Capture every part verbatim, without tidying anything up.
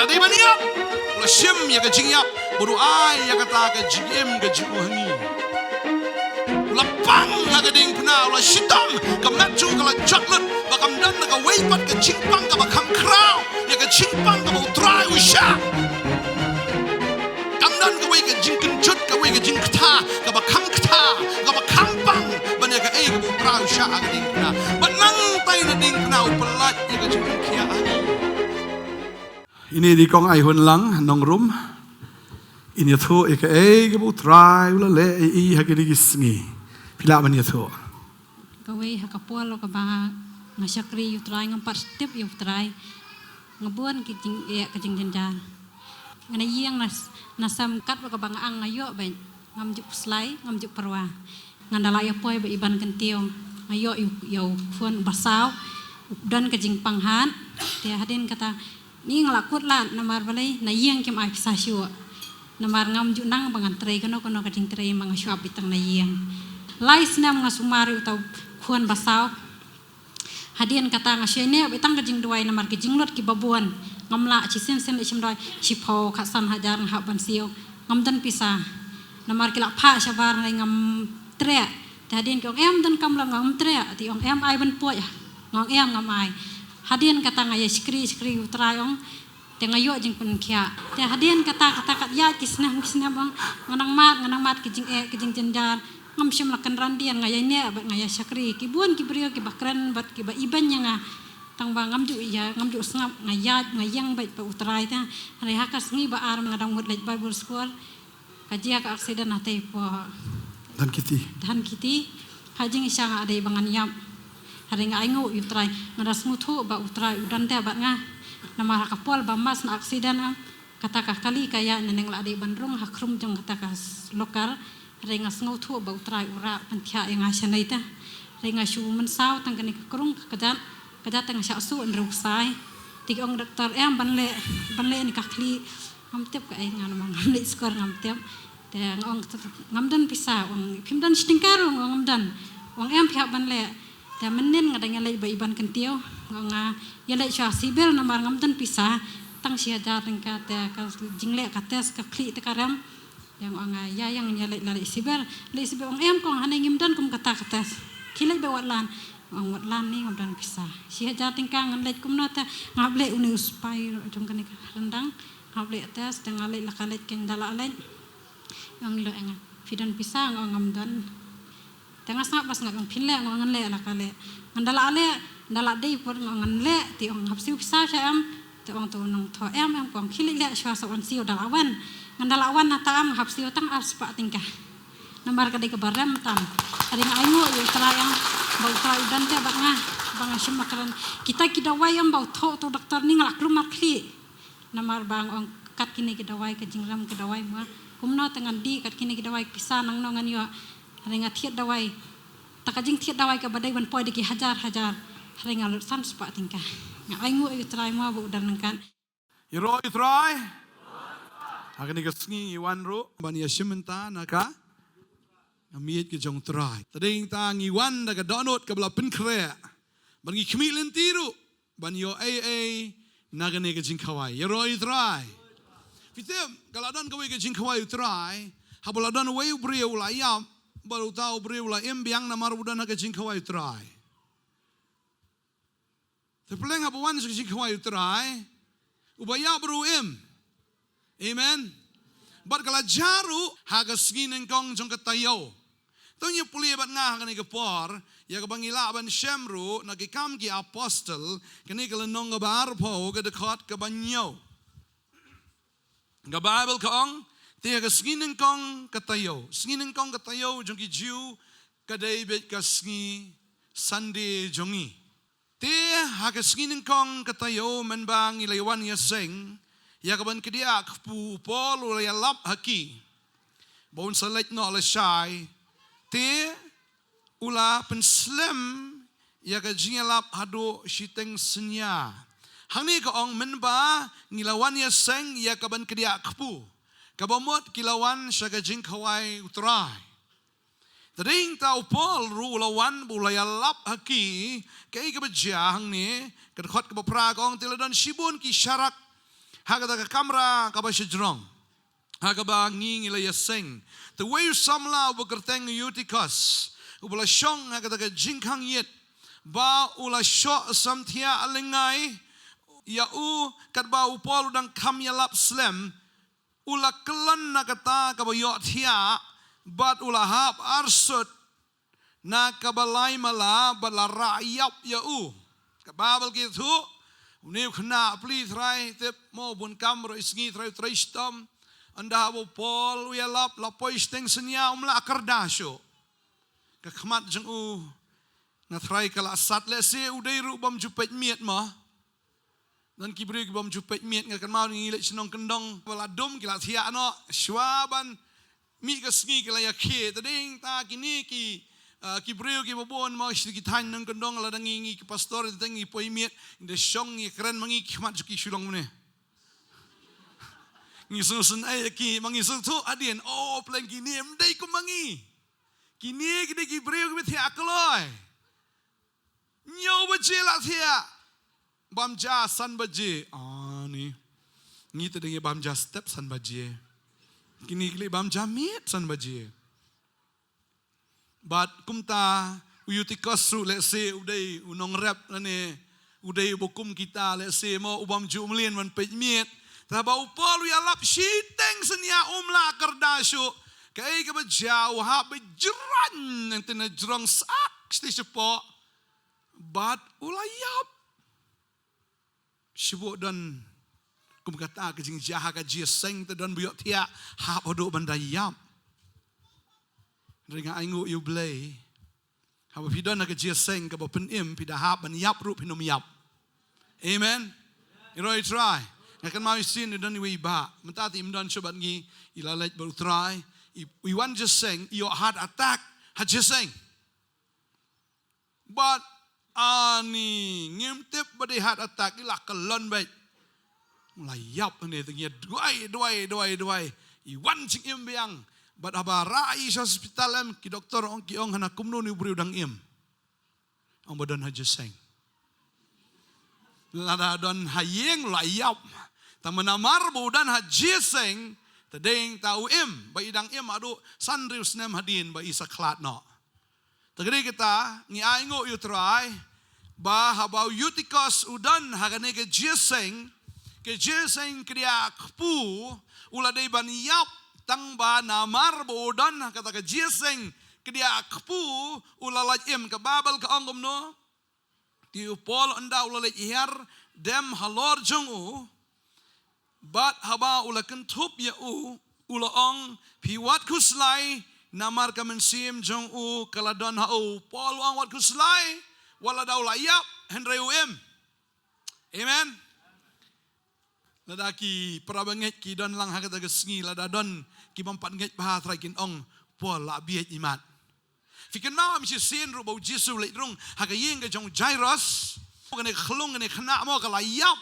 Ka dei ban ïap. U la shim ïa ka jingïap bad u ai ïa kata ka jingim ka jong u ha ngi. U la pang ha ka diengphna, u la shitom, ka met jong u ka la jot lut, ba kam don kawei pat ka jingpang kaba kham khraw ïa ka jingpang kaba U Trai u shah. Kam don kawei ka jingkynjut, kawei ka jingkthah kaba kham kthah, kaba kham pang ban ïa kaei kaba U Trai u shah ha ka diengphna. Bad nangtai na diengphna u pyllait ïa ka jingpynkhiah ha ngi. Ine i dei kong Aihunlang Nongrum. In ïathuh ïa kaei kaba U Trai u la leh ïa i ha kine ki sngi. Phi lah ban ïathuh. Kawei ha ka por kaba nga shakri ïa U Trai, ngam pat tip ïa U Trai. Nga bun ki jingeh, ka jingjynjar. Nga na ïing na, na sem katba kaba nga ang nga ïoh beit. Ngam ju pyrshah, ngam ju pyrwa. Ngan da lah ïa poi bad i Ban Kyntiew. Nga ïoh ïa u, ïa u khun uba saw. U don ka jingpang hat. Te hadien kata, ni nga la kut lad namar balei na ïing kim ai pisa shuh. Namar ngam ju nang ba ngan trei kano kano ka jingtrei, ma nga shu ap beit tang na ïing. Lai snem nga sumar ïa uta u khun ba saw. Hadien kata nga shu ïaineh beit tang ka jingduwai namar ki jinglut kiba bun. Ngam lah, shisien sien leit shim dawai shiphew khatsan hajar nga hap ban siew. Ngam don pisa. Namar ki la phah shabar, nga ngam treh. Te hadien ki ong, em, donkam lem, nga ong, em treh. Te ong, em, ai ban poi ah. Nga ong, em, ngam ai. Hadien kata nga ïa shakri shakri ïa U Trai, ong. Te nga ïoh jingpynkhiah. Te hadien kata, kata kat ïaid ki snem ki snem, ong, nga nang mad, nga nang mad ki jingeh, ki jingjynjar. Ngam shym la kynran dien, nga ïaineh bad nga ïa shakri. Ki bun ki briew kiba kren bad kiba ibeiñ ïa nga. Tang ba ngam ju ïa, ngam ju sngap, nga ïaid, nga ïeng beit bad U Trai te. Hynrei ha ka sngi ba ar nga dang mut leit Bible school, ka jia ka accident hatei hapoh Dhankheti. Dhankheti. Ha jingshisha nga dei ba ngan ïap. Hynrei nga ainguh ïa U Trai, nga da sngewthuh ba U Trai u don te bad nga. Namar ha ka por ba mas na accident, ah, kata ka kali ka ïaid, nangne la dei ban rung ha khrum jong kata ka locker. Hynrei nga sngewthuh ba U Trai u rah pynkhiah ïa nga shanei te. Hynrei nga shu mynsaw tang kane ka krung ka kjat, ka kjat te nga shah suh hynriew ksai. Te ki ong doktor, em, ban leh, ban leh ïa kane ka khlieh. Ngam tip kaei, nga namar ngam leit skul, ngam tip. Te nga ong, ngam don pisa. Ong, phim don shi tyngka ruh? Nga ong, ngam don. Ong, em, phi hap ban leh. Te mynnin nga dang ïaleit bad i Ban Kyntiew. Nga ong, nga ïaleit shuwa civil namar ngam don pisa. Tang shi hajar tyngka, te ka jingleh ka test ka khlieh te ka rem. Nga ong, ïa, ïa, ngan ïaleit, la leit civil. Leit civil, ong, em kong, hangne ngim don kum kata ka test. Khie leit beit watlang. Nga ong, watlang ne, ngam don pisa. Shi hajar tyngka ngan leit kumno te, nga hap leh une u spy jong kane ka ryndang. Nga hap leh test, te nga leit, la ka leit, keiñ da lah leit. Ong, leh, nga, phi don pisa? Nga ong, ngam don. Te nga sngap ba sngap, ong, phin leh? Nga ong, ngan leh, la ka leh. Ngan da lah leh, da lah dei pat, nga ong, ngan leh. Te ong, hap siew pisa sha em? Te ong, to nongthoh, em, em kong, khie leit leh shuwa, sa wan siew da lah wan. Ngan da lah wan nangta em? Nga hap siew tang arspah tyngka. Namar ka dei kaba rem tam. Hynrei nga ainguh ïa U Trai, ong, ba U Trai u don te bad nga, ba nga shym la kren. Kita ki dawai, ong, ba u thoh uto u doktor, ni nga la klumar khlieh. Namar ba nga ong, kat kine ki dawai, ka jingrem ki dawai, ma kumno te ngan dih kat kine ki dawai, pisa nangno ngan ïoh? Hynrei nga thied dawai. Ta ka jingthied dawai kaba dei ban poi da ki hajar hajar. Hynrei nga lut san spah tyngka. Nga ainguh ïa U Trai mo ba u don ryngkat. Ïaroh ïa U Trai. Ha kane ka sngi ngi wan ruh ban ïashim bynta na ka miet ka jong U Trai. Te dei ta ngi wan da ka dohnud kaba la pynkhreh. Ban ngi khmih lynti ruh ban ïoh ei ei na kane ka jingkhawai. Ïaroh ïa U Trai. Phi tip, ka la don kawei ka jingkhawai U Trai. Haba la don uwei u briew u la ïap, bad uta u briew u la im biang namar u don ha ka jingkhawai U Trai. Te pyrshang haba wan sha ka jingkhawai U Trai, uba ïap ruh u im. Amen. Bad ka la jia ruh ha ka sngi nyngkong jong ka taïew. To ngin ïa pule bad nga ha kane ka por, ïa kaba ngi lah ban shem ruh na Ki Kam ki Apostol, kane ka lynnong kaba arphew, ka dkhot kaba hynñiew. Ka Baibl ka ong, te ha ka sngi nyngkong ka taïew, sngi nyngkong ka taïew jong ki Jiw, ka dei beit ka sngi Sunday jong ngi. Te ha ka sngi nyngkong ka taïew mynba ngi la wan ïaseng ïa ka ban kdiah kpu, u Paul u la ïalap ha ki ba un sa leit noh lashai. Te u la pynslem ïa ka jingïalap haduh shiteng synñia. Hangne ka ong, mynba ngi la wan ïaseng ïa ka ban kdiah kpu, kaba mut ki la wan sha ka jingkhawai U Trai. Te dei ta u Paul ruh u la wan bad u la ïalap ha ki, kaei kaba jia hangne, ka dkhot kaba phra ka ong, te la don shibun ki sharak Ha kata ka kamra kaba shajrong, ha kaba ngi ngi la ïaseng, te uwei u samla uba kyrteng u Eutychus, uba la shong ha kata ka jingkhang ïit, ba u la shoh samthiah lyngngai ïa u, katba u Paul u dang kham ïalap slem, u la kyllon na kata kaba ïohthiah, bad u la hap arsut na kaba lai mala, bad la rah ïap ïa u. Ka Baibl ka ïathuh, une u khynnah pli, Trai tip mo, bun kam baroh i sngi Trai u trei shitom. Ynda haba u Paul u ïalap, la poi shiteng synñia, um lah kyrda shuh. Ka khmat jong u, nga Trai, ka la sat, lehse u dei ruh bym ju peit miet mo. Don ki briew ki bym ju peit miet, nga kynmaw ngi leit sha nongkyndong ba la dum, ki la thiah noh, shuwa ban mih ka sngi ki la ïakhie. Te dei ta kine ki, ah, ki briew kiba bun mo sha ki thaiñ nongkyndong, lada ngi, ngi ki pastor, te ngi poi miet, ngi da shong, ngi kren ma ngi, ki khmat jong ki shu long kumne. Ngi sngewsynei ïa ki, ma ngi sngewthuh hadien, oh, pleng kine ym dei kum ma ngi. Kine ki dei ki briew kiba thiah kloi. Hynñiew baje la thiah. Bam ja san baje. Ani. Ngi te dang ïa bam ja step san baje. Kine ki leh bam ja miet san baje. Bad kumta u Eutychus ruh lehse u dei u nongrep lane u dei uba kum kita, lehse mo, u bym ju mlien ban peit miet. Te haba u Paul u ïalap shiteng synñia, um lah kyrda shuh. Kaei kaba jia, u hap ba jrang, nangta na jrong sak shatei shapoh. Bad u la ïap. Shu buh don kum kata ka jingjia ha ka jingïaseng, te don ba ïohthiah, hap haduh ban da ïap. Hynrei nga ainguh ïa U Blei, haba phi don ha ka jingïaseng kaba pynim, phi da hap ban ïap ruh phin ym ïap. Amen. I roi Trai. Nga kynmaw shisien i don iwei i bah, mynta te im don shuh bad ngi, i la leit bad U Trai. I, i wan jingïaseng, i ïoh heart attack ha jingïaseng. Bad ani, ngim tip ba dei heart attack, i la kyllon beit. La ïap ne, te ngi ïa duwai, duwai, duwai, duwai. I wan jingim biang. Bad haba rah i sha hospital em, ki doktor ong, ki ong, hana kumno une u briew dang im. Ong ba don ha jingïaseng. Lada don ha ïing la ïap. Tangba namar ba u don ha jingïaseng, te dei ta u im, ba i dang im haduh san hynriew snem hadien ba i sa khlad noh. Te ka dei kata, ngi ainguh ïa U Trai, ba haba u Eutychus u don ha kane ka jingïaseng, ka jingïaseng ka dei kpu, u la dei ban ïap, tangba namar ba u don ha kata ka jingïaseng ka dei kpu, u la lait im. Ka Baibl ka ong kumno? Te u Paul ynda u la leit hiar dem halor jong u, bad haba u la kynthup ïa u, u la ong, phi wat khuslai, namar ka mynsiem jong u ka la don ha u. Paul u ong wat khuslai, wat lada u la ïap, hynrei u im. Amen. Lada ki para bangeit ki don lang ha kata ka sngi, lada don ki bym pat ngeit bha, Trai, kin ong, Paul, la bieit imat. Phi kynmaw em shisien ruh ba u Jisu u leit rung ha ka ïing ka jong u Jairus. Kane ka khlung, kane ka khynnah mo ka la ïap.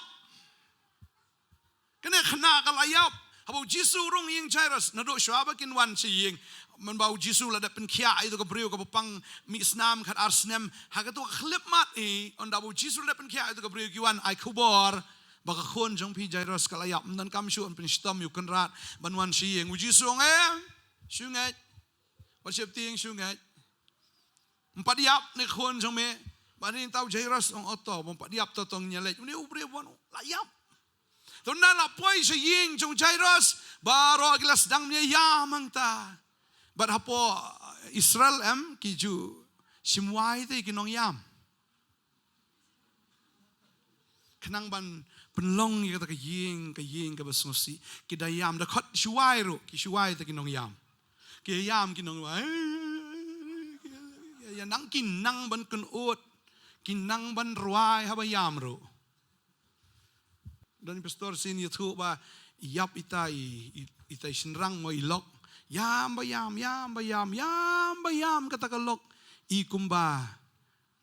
Kane ka khynnah ka la ïap. Haba u Jisu u rung ïing Jairus, naduh shuwa ba kin wan sha ïing. Mynba u Jisu u la dep pynkhiah ïa uto ka briew kaba pang mih snam khatar snem. Ha kato ka khyllipmat hi, ynda ba u Jisu u la dep pynkhiah ïa uto ka briew, ki wan ai khubor ba ka khun jong phi Jairus ka la ïap. Ym donkam shuh ban pynshitom ïa u Kynrad ban wan sha ïing. U Jisu u ong, em, shu ngeit. Wat sheptieng, shu ngeit. Ym pat ïap ne khun jong me. Bad hynrei u Jairus u ong, oto, ym pat ïap, to to ngin ïa leit. Une u briew u wan la ïap. Te ynda la poi sha ïing jong u Jairus, baroh ki la sdang ban ïam hangta. Bad hapoh Israel em, ki ju shim wai te ki nongïam. Khnang ban pynlong ïa kata ka ïing, ka ïing kaba sngewsih, ki da ïam, da khot shu wai ruh, ki shu wai te ki nongïam. Ki ïam ki nongwai. Ïa nang ki nang ban kynnoh, ki nang ban rwai haba ïam ruh. Don pastor sien ïathuh ba ïap ita i, i, ita i shynrang mo i lok. Ïam ba ïam, ïam ba ïam, ïam ba ïam kata ka lok. I kumba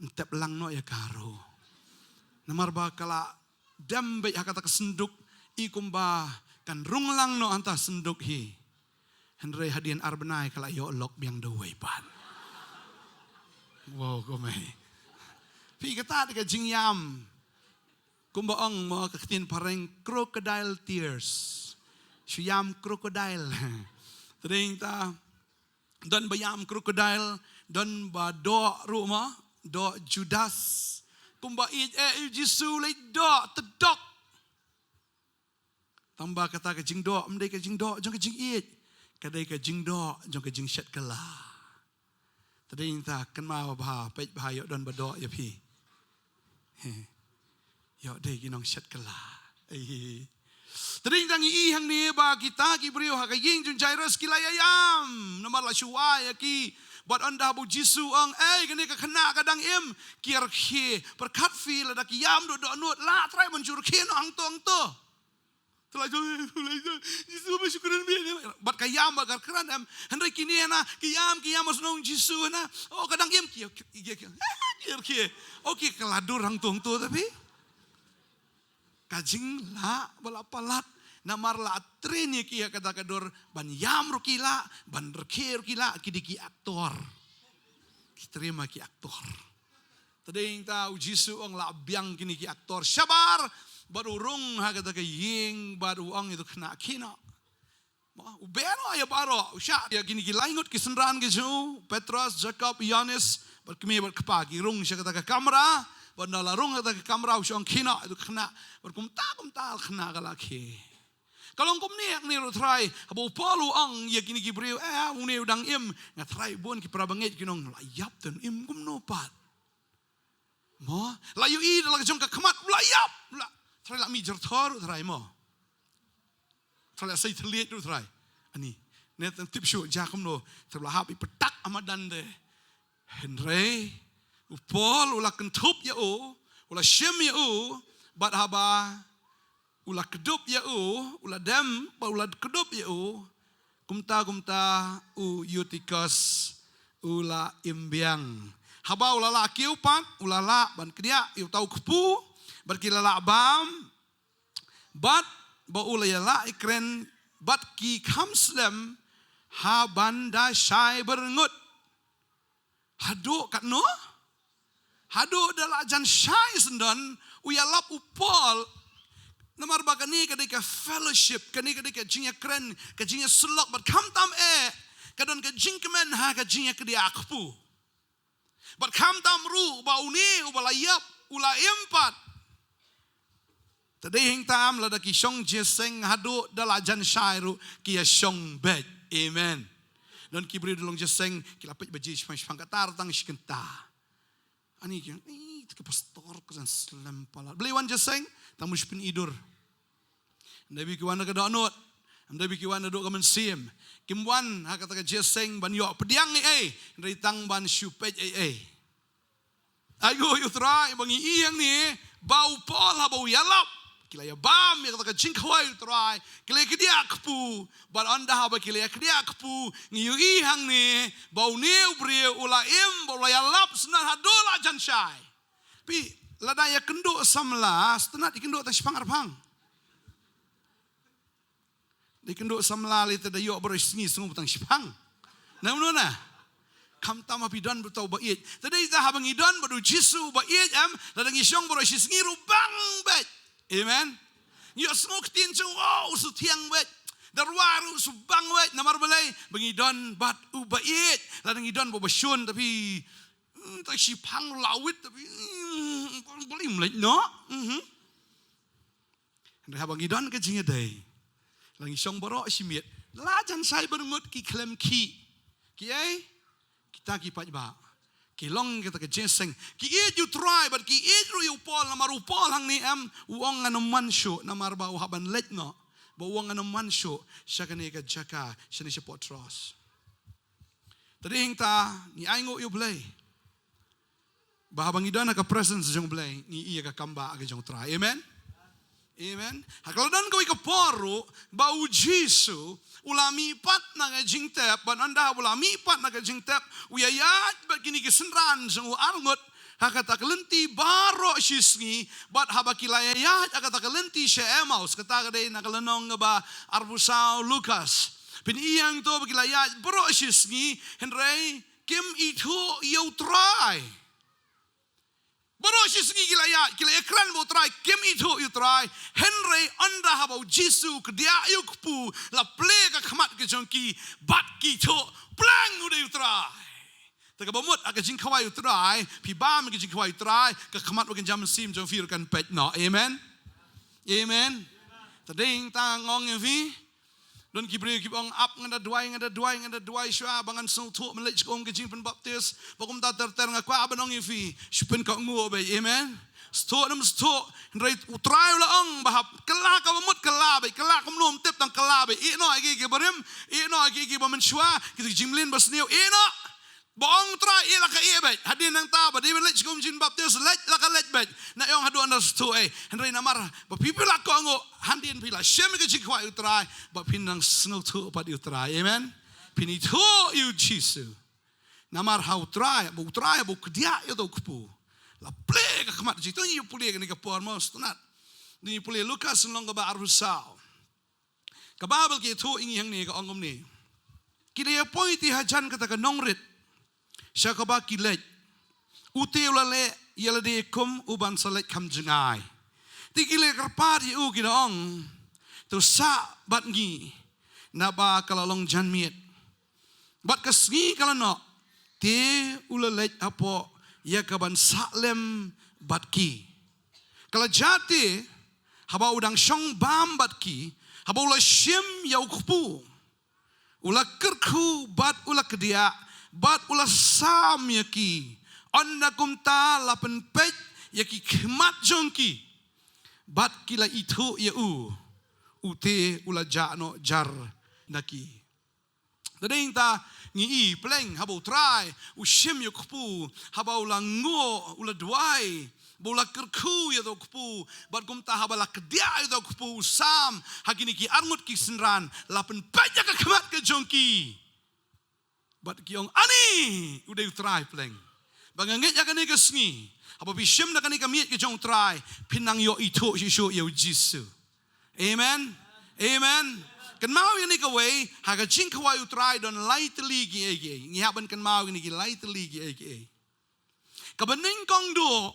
ntep lang noh ïa ka ruh. Namar ba ka la dem beit ha kata ka synduk, i kumba kan rung lang noh hangta synduk hi. Hynrei hadien ar bnai ka la ïoh lok biang da uwei pat. Wow, ko mei. Phi, kata ka jingïam. Kumba ong mo ka ktien phareng, crocodile tears. Shu ïam crocodile. Te dei ta, don ba ïam crocodile, don ba doh ruh mo, doh Judas. Kumba ïeit eh ïa u Jisu leit doh, tedok. Tangba kata ka jingdoh, ym dei ka jingdoh jong ka jingïeit. Ka dei ka jingdoh jong ka jingshet kylla. Te dei ta, kynmaw bha, peit bha, ïoh don ba doh ïa phi. He. Ïoh dei ki nongshet kylla. Ei. Te dei ta ngi i hangne ba kita ki briew ha ka ïing jong Jairus ki la ïa ïam. Namar la shu wai ïa ki. Bad ynda ba u Jisu ong, ei, kane ka khynnah ka dang im. Ki rkhie, pyrkhat phi lada ki ïam dohnud, la Trai ban shu rkhie noh hangto hangto. Te la jong, la jong, Jisu ba shu kren beit. Bad ka ïam ba ka kren em. Hynrei kine na, ki ïam, ki ïam, ba shu ong Jisu na. Oh, ka dang im, ki, ki, ki, ki, ki, ki, oh, ki kylla dur hangto hangto tapi. Ka jinglah ba la palat. Namar la train ïa ki ha kata ka dur, ban ïam ruh ki lah, ban rkhie ruh ki lah, ki dei ki aktor. Ki trei ma ki aktor. Te dei ta u Jisu ong la biang kine ki aktor shabar, bad u rung ha kata ka ïing, bad u ong ïa uto u khynnah, khie noh. Mo, u beh noh ïa baroh, u shah ïa kine ki lai ngut ki synran ki jong u, Petros, Jakob, Ïoannis, bad kmie bad kpa ki rung sha kata ka kamra, bad ynda la rung ha kata ka kamra u shah ong khie noh ïa uto u khynnah, bad kumta kumta u khynnah ka la khie. Ka long kumne hangne ruh Trai, haba u Paul u ong ïa kine ki briew, eh, une u dang im, nga tharai bun ki para bangeit kin ong la ïap te un im kumno pat. Mo, la ïohi da la ka jong ka khmat, la ïap, la, Trai la mih jyrthor ruh Trai mo. Trai la sei thylliej ruh Trai. Ani, ne tang tip shuh jia kumno, Trai la hap i pyntak ha madan de. Hynrei, u Paul u la kynthup ïa u, u la shim ïa u, bad haba u la kdup ïa u, u la dem, bad u la kdup ïa u, kumta kumta u Eutikhus u la im biang. Haba u la lah kiew pat, u la lah ban kdiah ïa uta u kpu, bad ki la lah bam, bad ba u la ïa lah ïakren bad ki kham slem, ha ban da shai byrngut. Haduh katno? Haduh da la jan shai syndon, u ïalap u Paul. Namar ba kane ka dei ka fellowship, kane ka dei ka jingïakren, ka jingïasyllok, bad khamtam eh, ka don ka jingkmen ha ka jingïakdiah kpu. Bad khamtam ruh ba une uba la ïap, u la im pat. Te dei hangta lada ki shong jingïaseng haduh da la jan shai ruh ki ïa shong beit. Amen. Don ki briew da long jingïaseng ki la peit ba jingïashong shipang kata tang shi kynta. Ani ki, ih, te ka pastor ka jan slem palat. Balei wan jingïaseng, tang ban shu pyni dur. Ym dei ba ki wan da ka dohnud. Ym dei ba ki wan da ka mynsiem. Kim wan ha kata ka jingïaseng ban ïoh pdiang ei ei. Hynrei tang ban shu peit ei ei. Ai ko, ïa u Trai, ba ngi ïeng ne, ba u Paul haba u ïalap. Ki la ïa bam ïa kata ka jingkhawai u Trai. Ki la ïa kdiah kpu. Bad ynda haba ki la ïa kdiah kpu, ngi ïohi hangne, ba une u briew u la im, ba u la ïalap syndon haduh la jan shai. Phi, lada ïa kynduh samla, sngewtynnat ïa kynduh tang shipang arpang. Dei kynduh samla lei te da ïoh baroh shi sngi sngew tang shipang. Na mano na? Khamtam ha phi don bad uta uba ïeit. Te dei ta haba ngi don bad u Jisu uba ïeit em, lada ngi shong baroh shi sngi ruh bang beit. Amen. Ngi ïohsngew ktien jong u, oh, u shu thiang beit. Da rwai ruh u shu bang beit. Namar balei? Ba ngi don bad uba ïeit. Lada ngi don bad uba shun, te phi, hmm, tang shipang ruh la wit, te phi, hmm, balei ym leit noh? Mhm. Hynrei haba ngi don ka jingïadei, la ngi shong baroh shi miet, la jan shai byrngut ki khlem khih. Kiei? Kita ki paidbah. Ki long kita ki jingïaseng. Ki ïeit ïa u Trai bad ki ïeit ruh ïa u Paul, namar u Paul hangne em, u ong ngan ym wan shuh, namar ba u hap ban leit noh. Ba u ong ngan ym wan shuh sha kane ka jaka, shane sha Patros. Te dei hangta ngi ainguh ïa u Blei. Ba haba ngi don ha ka presence jong u Blei, ngi ïoh ïa ka kam ba ha ka jong u Trai. Amen. Amen. Ha ka la don kawei ka por ruh, ba u Jisu u la mih pat na ka jingtep, bad ynda u la mih pat na ka jingtep, u ïaïaid bad kine ki synran jong u arngut ha kata ka lynti baroh shi sngi, bad haba ki la ïaïaid ha kata ka lynti sha Emmaus, kata ka dei na ka lynnong kaba arphew saw Lukas. Phin ïohi hangto ba ki la ïaid baroh shi sngi, hynrei kim ithuh ïa u Trai. Baroh shi sngi ki la ïaid, ki la ïakren bad u Trai, kim ithuh ïa u Trai. Hynrei ynda haba u Jisu u kdiah ïa u kpu, la plie ka khmat ka jong ki, bad ki ithuh, pleng u dei u Trai. Te kaba mut ha ka jingkhawai u Trai, phi bam ha ka jingkhawai u Trai, ka khmat bad ka jam mynsiem jong phi ruh kan peit noh. Amen. Amen. Te dei tang ong ïa phi. Don ki briew kiba ong ap nga da duwai, nga da duwai, nga da duwai shuwa ba ngan sngewthuh ban leit sha ka um ka jingpynbaptis. Ba kumta ter ter nga kwah ban ong ïa phi, shu pynkohnguh beit. Amen. Sngewthuh ne ym sngewthuh, hynrei u Trai u la ong ba hap kylla kaba mut kylla beit, kylla kumno ym tip tang kylla beit. Ïeh noh ïa ki, ki barim, ïeh noh ïa ki, ki ba mynshuwa, ki jingmlien ba sniew, ïeh noh. Ba ong u Trai ïeh la ka ïeh beit. Hadien nangta ba dei ban leit sha ka um jingpynbaptis, leit la ka leit beit. Nga ong haduh nda sngewthuh ei. Hynrei namar ba phi phi la kohnguh, hadien phi la shim ïa ka jingkhawai u Trai, ba phin nang sngewthuh pat ïa u Trai. Amen. Phin ithuh ïa u Jisu. Namar ha u Trai, ba u Trai ba u kdiah ïa uta u kpu, la plie ka khmat jong u. To ngin ïa pule kane ka por mo sngewtynnat. Ngin ïa pule Lukas lynnong kaba arphew saw. Ka Baibl ka ïathuh ïa ngi hangne, ka ong kumne: Ki la ïapoi te hajan kata ka nongrit sha kaba ki leit. Ute u la leh ïa lade kum u ban sa leit kham jngai. Te ki la kyrpad ïa u, ki da ong: To sah bad ngi, naba ka la long janmiet bad ka sngi ka la noh. Te u la leit hapoh ïa ka ban sah lem bad ki. Ka la jia te, haba u dang shong bam bad ki, haba u la shim ïa u kpu, u la kyrkhu bad u la kdiah bad u la sam ïa ki. Ynda kumta la pynpeit ïa ki khmat jong ki, bad ki la ithuh ïa u. Ute u la jah noh jar na ki. Te dei nangta ngi i pleng, haba u Trai u shim ïa u kpu, haba u la nguh, u la duwai, ba u la kyrkhu ïa uta u kpu, bad kumta haba la kdiah ïa uta u kpu, u sam ha kine ki arngut ki synran, la pynpeit ïa ka khmat ka jong ki, bad ki ong: Ani u dei u Trai pleng. Ba nga ngeit ïa kane ka sngi, haba phi shim da kane ka miej ka jong u Trai, phin nang ïoh ithuh shuh shuh ïa u Jisu. Amen. Amen. Kynmaw ïa kane kawei, ha ka jingkhawai u Trai don lai tylli kiei kiei. Ngi hap ban kynmaw ïa kine ki lai tylli kiei kiei. Kaba nyngkong duh,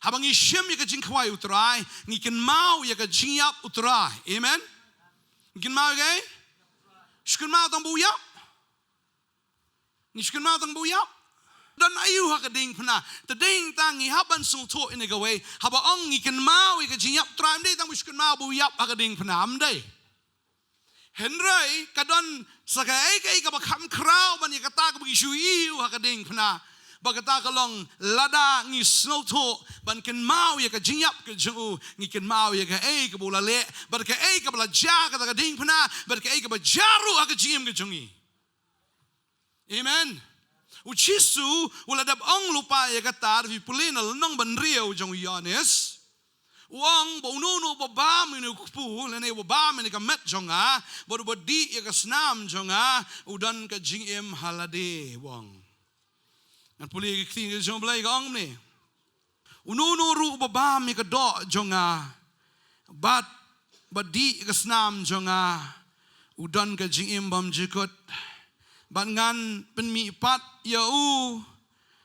haba ngi shim ïa ka jingkhawai u Trai, ngi kynmaw ïa ka jingïap u Trai. Amen. Ngi kynmaw ïa kaei? Shu kynmaw tang ba u ïap. Ngi shu kynmaw tang ba u ïap. Don aïu ha ka diengphna? Te dei nangta ngi hap ban sngewthuh ïa kane kawei. Haba ong ngi kynmaw ïa ka jingïap u Trai, ym dei tang ba shu kynmaw ba u ïap ha ka diengphna, ym dei. Hynrei ka don sa kaei kaei kaba kham khraw ban ïa kata kaba ngi shu ïohi ha ka diengphna. Ba kata ka long lada ngi sngewthuh ban kynmaw ïa ka jingïap ka jong u, ngi kynmaw ïa kaei kaba u la leh, bad kaei kaba la jia ha kata ka diengphna, bad kaei kaba jia ruh ha ka jingim ka jong ngi. Amen. U Jisu u la dep ong lypa ïa kata, da phi pule na lynnong ba hynriew jong u Ïoannis. U ong ba uno uno uba bam ïa une u kpu, lane uba bam ïa kane ka met jong nga, bad uba dih ïa ka snam jong nga, u don ka jingim ha lade, u ong. Ngan pule ïa ka ktien ka jong u Blei, ka ong kumne: Uno uno ruh uba bam ïa ka doh jong nga, bad ba dih ïa ka snam jong nga, u don ka jingim bymjukut. Bad ngan pynmihpat ïa u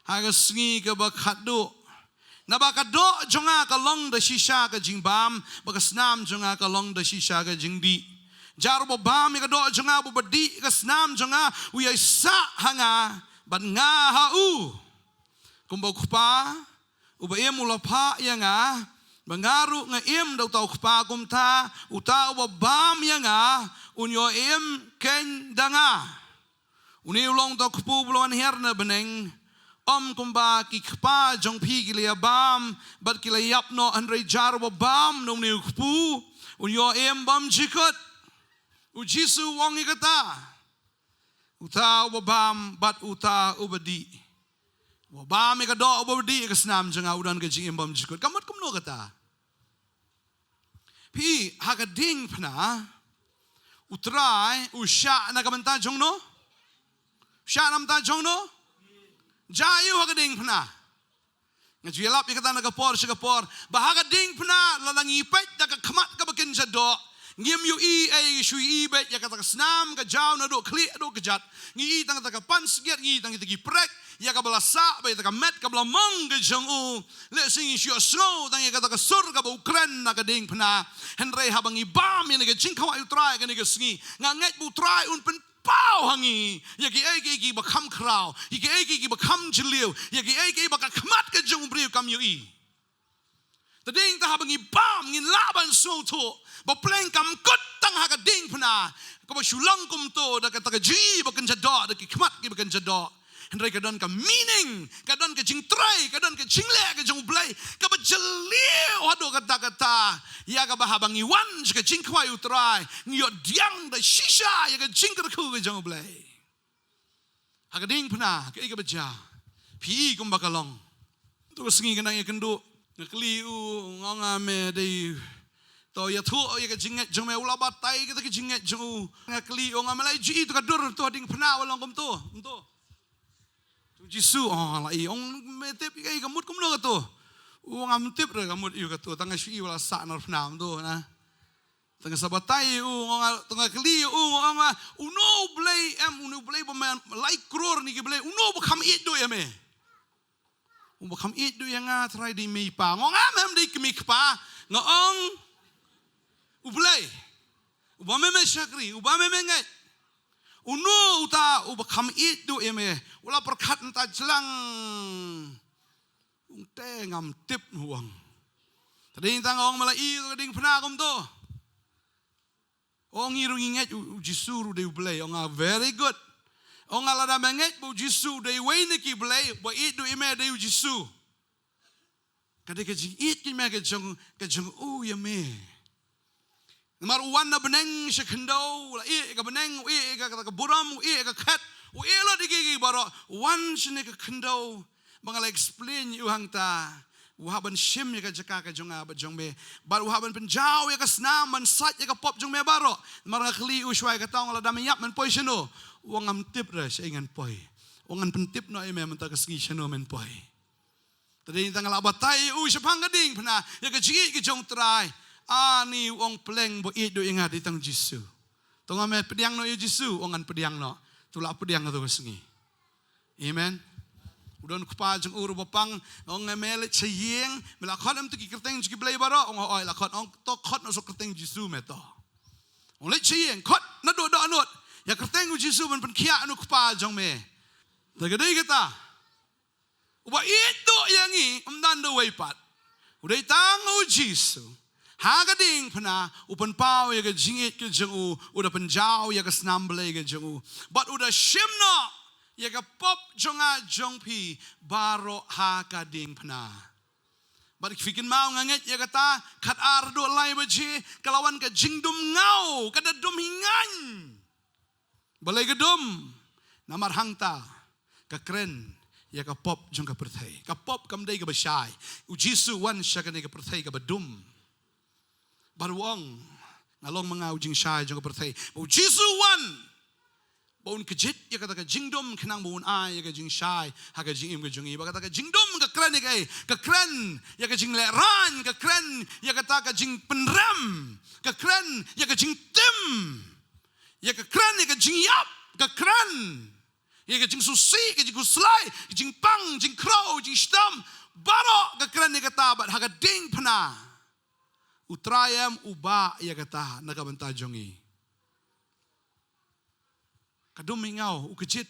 ha ka sngi kaba khatduh. Naba ka doh jong nga ka long da shisha ka jingbam, bad ka snam jong nga ka long da shisha ka jingdih. Jar uba bam ïa ka doh jong nga, bad uba dih ïa ka snam jong nga, u ïaisah ha nga, bad nga ha u. Kumba u Kpa uba im u la phah ïa nga, ba nga ruh nga im da uta u Kpa, kumta uta uba bam ïa nga un ïoh im keiñ da nga. Une u long uta u kpu uba la wan hiar na bneng. Ym kumba ki kpa jong phi ki la ïa bam bad ki la ïap noh, hynrei jar uba bam na une u kpu un ïoh im bymjukut. U Jisu u ong ïa kata. Uta uba bam bad uta uba dih. Uba bam ïa ka doh, uba dih ïa ka snam jong nga, u don ka jingim bymjukut. Ka mut kumno kata? Phi, ha ka diengphna u Trai u shah na ka bynta jong no? U shah na ka bynta jong no? Jia aïu ha ka diengphna? Nga ju ïalap ïa kata na ka por sha ka por, ba ha ka diengphna lada ngi peit da ka khmat kaba kynja doh, Ngim ïohi ei, shu ïohi beit ïa kata ka snam ka jaw naduh khlieh haduh kjat. Ngi ïohi tang ïa kata ka pansngiat, ngi ïohi tang ïa kita ki prek, ïa kaba la sah bad ïa kata ka met kaba la mong ka jong u. Lehse ngi shu ïohsngew tang ïa kata ka sur kaba u kren na ka diengphna. Hynrei haba ngi bam ïa kane ka jingkhawai u Trai kane ka sngi, nga ngeit ba u Trai un pynpaw ha ngi ïa kiei kiei kiba kham khraw, ïa kiei kiei kiba kham jylliew, ïa kiei kiei ba ka khmat ka jong u briew kam ïohi. Te dei tang haba ngi bam, ngin lah ban sngewthuh ba pleng kam kut tang ha ka diengphna kaba shu long kumto, da kata ka jingïohi ba kynja doh, da ki khmat kiba kynja doh. Hynrei ka don ka meaning, ka don ka jingtrei, ka don ka jingleh ka jong u Blei kaba jylliew haduh katta katta, ïa kaba haba ngi wan sha ka jingkhawai u Trai, ngi ïoh pdiang da shisha ïa ka jingkyrkhu ka jong u Blei. Ha ka diengphna, kaei kaba jia? Phi i kumba ka long. To ka sngi ka nang ïakynduh, nga kylli u, nga ong, ah, me dei, to ïathuh ïa ka jingngeit jong me, u la batai kata ka jingngeit jong u. Nga kylli u, nga, me la i ju i to ka dur to ha diengphna ba long kumto, kumto? To Jisu, oh, la i. Ong, me tip ïa ka mut kumno kato? U, ngam tip re ka mut ïa kato, tang nga shu i ba la sah na phna kumto na. Tang nga sa batai u, nga, tang nga kylli u, nga, nga, uno u Blei em, uno u Blei ba me lai klur ni ki Blei, uno ba kham ïeit duh ïa me? U ba kham ïeit duh ïa nga Trai dei mei pa. Nga ong, nga mem dei kmie kpa. Nga ong, u Blei uba me me shakri, uba me me ngeit, uno uta uba kham ïeit duh ïa me? U la pyrkhat mynta jlang. Ong, te ngam tip, u ong. Te dei tang ong me la i to ka diengphna kumto. Ong, ngi ruh ngi ngeit u, u Jisu ruh dei u Blei. Ong nga, very good. Ong nga, lada me ngeit ba u Jisu dei uwei na ki Blei, ba ïeit duh ïa me dei u Jisu. Ka dei ka jingïeit ïa me ka jong, ka jong u ïa me. Namar u wan na bneng sha khyndew, u la ïeh ïa ka bneng, u ïeh ïa ka, ka, ka burom, u ïeh ïa ka khet, u ïeh lut ïa ki, ki baroh, u wan shane ka khyndew. Ba nga la explain ïa u hangta, u hap ban shim ïa ka jaka ka jong nga bad jong me. Bad u hap ban pynjaw ïa ka snam ban sait ïa ka pop jong me baroh. Namar nga kylli u shuwa ïa kata, ong, lada me ïap men poi shano? U ong, ngam tip re shaei ngan poi. U ong, ngan pyntip noh ïa me mynta ka sngi shano men poi. Te dei tang nga la batai ïa u shaphang ka diengphna ïa ka jingïeit ka jong u Trai. Ani, u ong, pleng ba ïeit duh ïa nga dei tang Jisu. To nga, me pdiang noh ïa Jisu? U ong, ngan pdiang noh. To la pdiang ha to ka sngi. Amen. U don u kpa jong u ruh ba pang, ong, me leit sha ïing, me la khot em to ki kyrteng jong ki blei baroh? Ong, hooid la khot. Ong, to khot noh sa kyrteng Jisu me to. Ong, leit sha ïing, khot naduh dohnud ïa kyrteng u Jisu ban pynkhiah ïa u kpa jong me. Te ka dei kata. Uba ïeit duh ïa ngi ym don da uwei pat. U dei tang u Jisu. Ha ka diengphna u pynpaw ïa ka jingïeit ka jong u, u da pynjaw ïa ka snam Blei ka jong u. Bad u da shim noh ïa ka pop jong nga jong phi baroh ha ka diengphna. Bad phi kynmaw, nga ngeit ïa kata, khatar haduh lai baje ka la wan ka jingdum ngaw, ka da dum hi ngan. Balei ka dum? Namar hangta ka kren ïa ka pop jong ka pyrthei. Ka pop kam dei kaba shai. U Jisu wan sha kane ka pyrthei kaba dum. Bad u ong, nga long ma nga u jingshai jong ka pyrthei. Bad u Jisu wan ba un kjit ïa kata ka jingdum khnang ba un ai ïa ka jingshai ha ka jingim ka jong ngi. Bad kata ka jingdum ka kren ïa kaei? Ka kren ïa ka jinglehrain, ka kren ïa kata ka jingpynrem, ka kren ïa ka jingtim. Ïa ka kren ïa ka jingïap, ka kren ïa ka jingsngewsih, ka jingkhuslai, ka jingpang, jingkhraw, jingshitom. Baroh ka kren ïa kata, bad ha ka diengphna u Trai em u bah ïa kata na ka bynta jong ngi. Ka dum hi ngaw, u kjit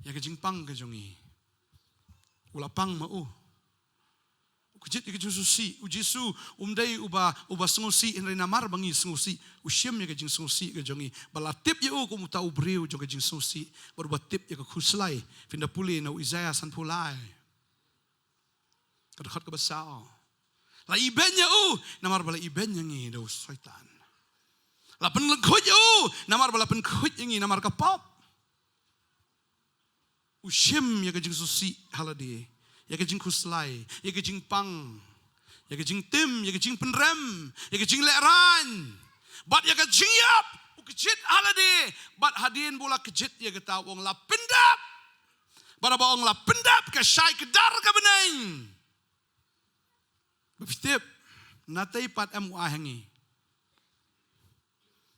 ïa ka jingpang ka jong ngi. U la pang ma u. U kjit ïa ka jingsngewsih. U Jisu um dei uba, uba sngewsih, hynrei namar ba ngi sngewsih, u shim ïa ka jingsngewsih ka jong ngi. Ba la tip ïa u kum uta u briew jong ka jingsngewsih. Bad uba tip ïa ka khuslai. Phin da pule na u Isaïah sanphew lai, ka dkhot kaba saw. La ibeiñ ïa u namar ba la ibeiñ ïa ngi da u Soitan. La pynlyngkhuid ïa u namar ba la pynkhuid ïa ngi namar ka pop. U shim ïa ka jingsngewsih ha lade, ïa ka jingkhuslai, ïa ka jingpang, ïa ka jingtim, ïa ka jingpynrem, ïa ka jinglehrain, bad ïa ka jingïap. U kjit ha lade, bad hadien ba u la kjit ïa kata u ong la pyndep. Bad haba u ong la pyndep, ka shai kdar ka bneng. Ba phi tip, natei pat em u ai ha ngi.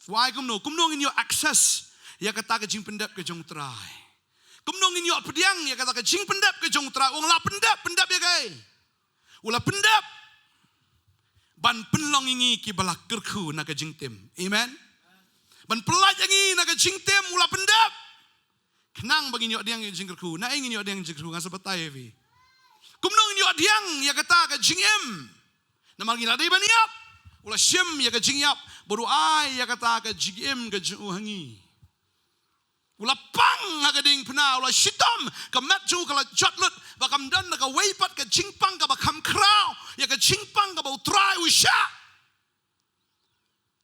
Why kumno? Kumno ngin ïoh access ïa kata ka jingpyndep ka jong U Trai? Kumno ngin ïoh pdiang ïa kata ka jingpyndep ka jong U Trai? U ong la pyndep, pyndep ïa kaei? U la pyndep ban pynlong ïa ngi kiba la kyrkhu na ka jingtim. Amen. Ban pyllait ïa ngi na ka jingtim, u la pyndep. Khnang ba ngin ïoh pdiang ïa ka jingkyrkhu. Naei ngin ïoh pdiang ïa ka jingkyrkhu, ngan sa batai ïa phi. Kumno ngin ïoh pdiang ïa kata ka jingim? Namar ngi la dei ban ïap. U la shim ïa ka jingïap bad u ai ïa kata ka jingim ka jong u ha ngi. U la pang ha ka diengphna, u la shitom, ka met jong u ka la jot lut, ba kam don da kawei pat ka jingpang kaba kham khraw ïa ka jingpang kaba U Trai u shah.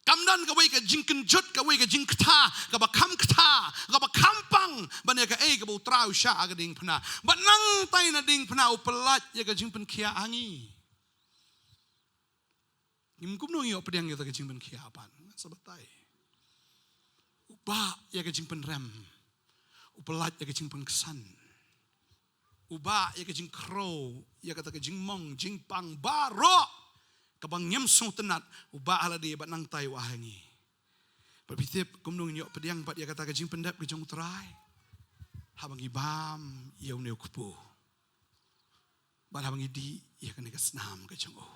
Kam don kawei ka jingkynjut, kawei ka jingkta kaba kham kta, kaba kham pang ban ïa kaei kaba U Trai u shah ha ka diengphna. Bad nangtai na diengphna u pyllait ïa ka jingpynkhiah ha ngi. Ngim, kumno ngi ïoh pdiang ïa kata ka jingpynkhiah pat? Ngan sa batai. U bah ïa ka jingpynrem. U pyllait ïa ka jingpynksan. U bah ïa ka jingkhrew, ïa kata ka jingmong jingpang baroh kaba ngim sngewtynnat, u bah ha lade bad nangtai u ai ha ngi. Bad phi tip kumno ngin ïoh pdiang pat ïa kata ka jingpyndep ka jong U Trai? Haba ngi bam ïa une u kpu. Bad haba ngi dih ïa kane ka snam ka jong u,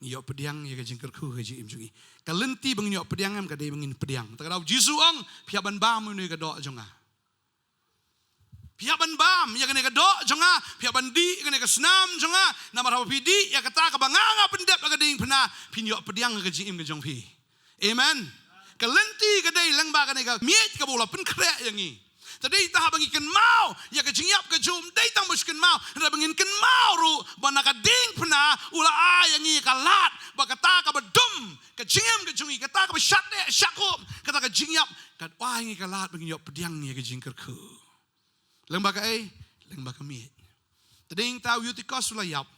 ngi ïoh pdiang ïa ka jingkyrkhu ka jingim jong ngi. Ka lynti ba ngin ïoh pdiang em, ka dei ba ngin pdiang. Kata ka daw Jisu u ong, phi hap ban bam ïa une ka doh jong nga. Phi hap ban bam ïa kane ka doh jong nga, phi hap ban dih ïa kane ka snam jong nga. Namar haba phi dih ïa kata kaba nga, nga pyndep ha ka diengphna, phin ïoh pdiang ha ka jingim ka jong phi. Amen. Ka lynti ka dei lyngba kane ka miej kaba u la pynkhreh ïa ngi. Te dei tang haba ngi kynmaw ïa ka jingïap ka jong u, ym dei tang ba shu kynmaw, hynrei ba ngin kynmaw ruh ba na ka diengphna u la ai ïa ngi ka lad ba kata kaba dum ka jingim ka jong ngi, kata kaba shah teh shah kum, kata ka jingïap, ka ai ïa ngi ka lad ba ngin ïoh pdiang ïa ka jingkyrkhu. Lyngba kaei? Lyngba ka miej. Te dei tang u Eutychus u la ïap.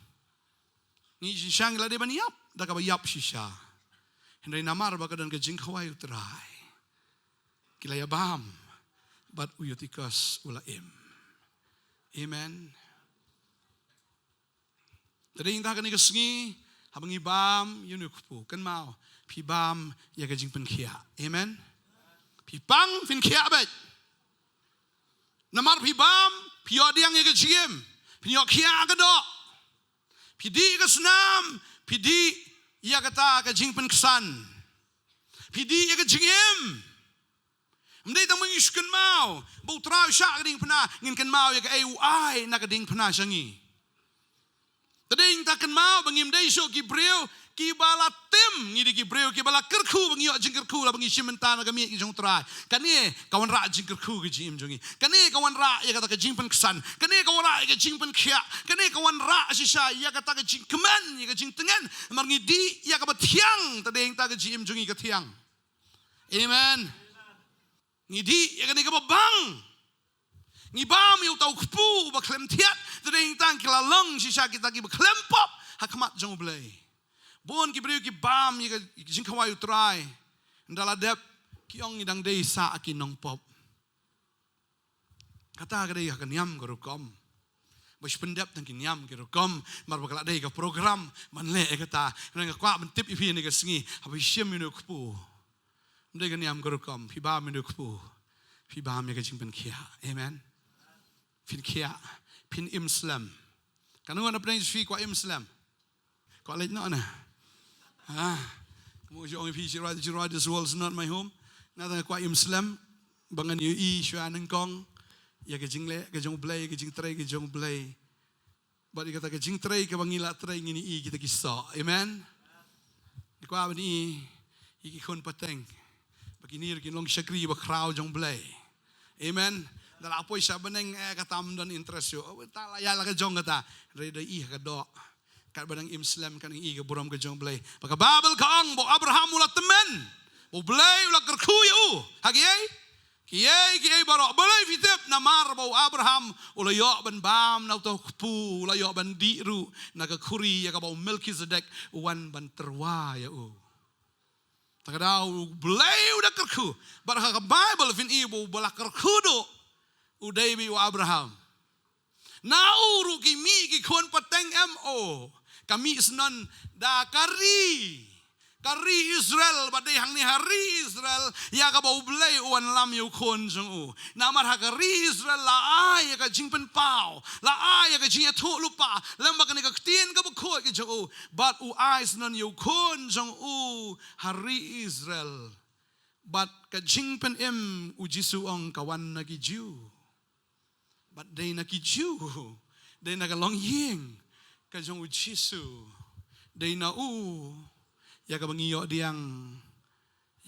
Ngi shisha ngi la dei ban ïap da kaba ïap shisha. Hynrei namar ba ka don ka jingkhawai U Trai, ki la ïabam bad u Eutychus u la im. Amen. Te dei tang kane ka sngi, haba ngi bam ïa une u kpu, kynmaw, phi bam ïa ka jingpynkhiah. Amen. Phi pang, phin khiah beit. Namar phi bam, phi ïoh pdiang ïa ka jingim. Phin ïoh khiah ka doh. Phi dih ïa ka snam, phi dih ïa kata ka jingpynksan. Phi dih ïa ka jingim. Ym dei tang ba ngi shu kynmaw ba U Trai u shah ha ka diengphna, ngin kynmaw ïa kaei u ai na ka diengphna sha ngi. Te dei tang kynmaw ba ngim dei shuh ki briew kiba la tim, ngi dei ki briew kiba la kyrkhu, ba ngi ïoh jingkyrkhu la ba ngi shim bynta na ka miej ka jong U Trai. Kane ka wanrah jingkyrkhu ka jingim jong ngi. Kane ka wanrah ïa kata ka jingpynksan. Kane ka wanrah ïa ka jingpynkhiah. Kane ka wanrah shisha ïa kata ka jingkmen, ïa ka jingtngen. Namar ngi dih ïa kaba thiang, te dei tang ka jingim jong ngi ka thiang. Amen. Ngi dih ïa kane kaba bang. Ngi bam ïa uta u kpu uba khlem thiat, te dei tang ki la long shisha kita kiba khlem pop ha khmat jong U Blei. Bun ki briew ki bam ïa ka jingkhawai U Trai, ynda la dep ki ong ngi dang dei sa ki nongpop. Kata ka dei ka niam ka rukom. Ba shu pyndep tang ki niam ki rukom, namar ba ka la dei ka program ban leh ïa kata. Nga kwah ban tip ïa phi ha kane ka sngi, haba phi shim ïa une u kpu, ym dei ka niam ka rukom, phi bam ïa une u kpu, phi bam ïa ka jingpynkhiah. Amen. Phin khiah, phin im slem. Katno ngut na pdeng jong phi kwah im slem? Kwah leit noh na. Ha. Kumno ju ong ïa phi, Jirai, Jirai, this world's not my home. Nga tang kwah im slem ba ngan ïohi shuwa nyngkong ïa ka jingleh ka jong U Blei, ka jingtrei ka jong U Blei. Bad ïa kata ka jingtrei kaba ngi la trei ngin ïohi kita ki soh. Amen. Nga kwah ban ïohi ïa ki khun pateng ba kine ruh kin long shakri bakhraw jong U Blei. Amen. Ynda la poi sha bneng, eh, kata ym don interest shuh. Oh, ta la ïaid la ka jong kata. Hynrei da ïohi ha ka doh, katba dang im slem, kan ïohi ka burom ka jong U Blei. Ba ka Baibl ka ong ba u Abraham u la tymmen ba U Blei u la kyrkhu ïa u ha kiei kiei kiei baroh. Balei phi tip? Namar ba u Abraham u la ïoh ban bam na uta u kpu, u la ïoh ban dih ruh na ka khuri ïa kaba u Melkisedek u wan ban tyrwa ïa u. Te ka daw U Blei u da kyrkhu. Bad ha ka Baibl phin ïohi ba uba la kyrkhu duh u dei beit u Abraham. Na u ruh ki mih ki khun pateng, em, oh, ka mih syndon da ka ri, ka ri Israel, bad dei hangne ha ri Israel ïa kaba U Blei u wanlam ïa u khun jong u. Namar ha ka ri Israel la ai ïa ka jingpynpaw, la ai ïa ka jingïathuhlypa lem bad kane ka ktien kaba khuid ka jong u, bad u ai shen ïa u khun jong u ha ri Israel. Bad ka jingpynim, u Jisu u ong, ka wan na ki Jiw. Bad dei na ki Jiw, dei na ka longïing ka jong u Jisu, dei na u ïa kaba ngi ïoh diang